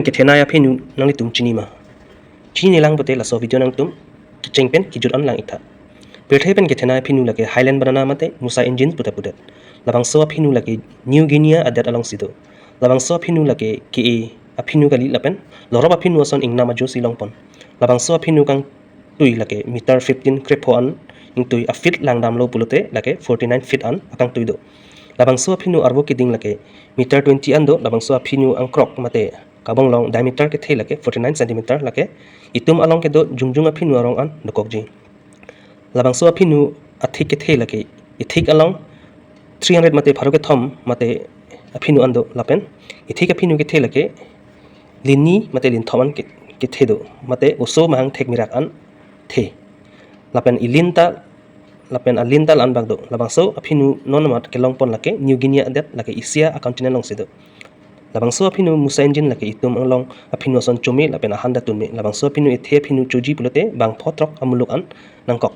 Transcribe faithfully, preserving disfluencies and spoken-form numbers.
Kethenei aphinu nanglitum chini ma? Chini lang pute laso video nangtum kecheng pen kejut an lang-ik tha. Pirthe pen kethenei aphinu lake Highland banana mate Musa engine puta pudet. Labangso aphinu lake New Guinea adet alongsi do. Labangso aphinu lake ke-e aphinu kali lapen lorop aphinu ason ingnam ajo si longpon. Labangso aphinu kangtui lake meter fifteen krepho an ingtui, a feet langdamlo pulote lake forty nine feet an akangtui do. Labangso aphinu arvo keding lake meter twenty an do. Labangso aphinu angkrok mate kabong long diameter kethe lake forty nine centimeter, lake itum along kedo jongjung aphinu arong an dokokji. Labangso aphinu athik kethe lake ithik along three hundred mate pharo kethom mate aphinu an do lapen ithik aphinu kethe lake lini mate linthom an ke-, kethe do mate oso mahang thek mirak an the. Lapen ilin ta, lapen alin ta la-an bak do. Labangso aphinu non amat kelongpon lake New Guinea adet lake Asia a continent alongsi do. Labangso aphinu Musa engine lake itum along aphinu ason chome lapen ahan ta tunme. Labangso aphinu ethe aphinu choji pulote bangpho throk amuluk an nangkok.